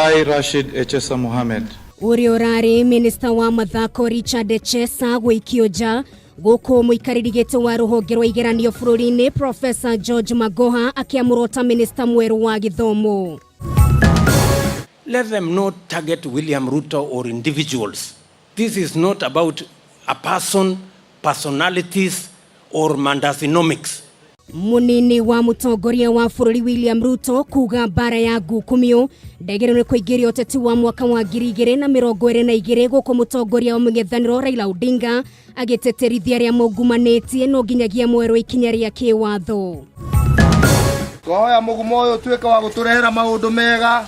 I, Rashid Echesa Mohammed. Ũrĩa ũrarĩ minista wa mathako Richard Echesa gũikio nja gũkũ mũikarĩri gĩtĩ wa rũhonge rwa igeranio bũrũri-inĩ Professor George Magoha akĩamũrwo ta minista mwerũ wa gĩthomo. Let them not target William Ruto or individuals. This is not about a person, personalities, or mandasinomics. Munini wa mũtongoria wa bũrũri William Ruto kuga mbara ya ngukumio ndagĩrĩirwo nĩ kũingĩria ũteti wa mwaka wa 2022 gũkũ mũtongoria wa mũng'ethanĩro Raila Odinga agĩtĩtĩrithia arĩa mongumanĩtie no nginyagia mwerwo ikinya rĩa kĩwatho. Twahoya mũgumo ũyũ ũtuĩke wa gũtũrehera maũndũ mega.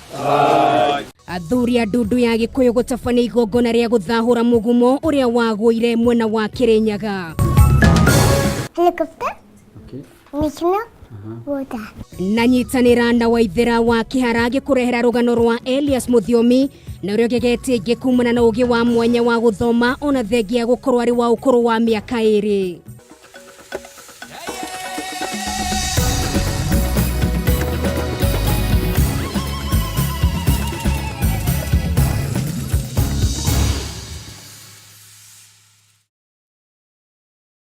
Athuri a ndundu ya Gĩkũyũ gũtabania igongona rĩa gũthahũra mũgumo ũrĩa wagũire mwena wa Kĩrĩnyaga. Helicopter. National water. Na nyitanĩra na Waithera wa Kĩhara agĩkũrehera rũgano rwa Elias Mũthiomi na ũrĩa ũgegetie ingĩ kumana na ũgĩ wa mwanya wa gũthoma ona thengia ya gũkorwo arĩ wa ũkũrũ wa mĩaka ĩrĩ.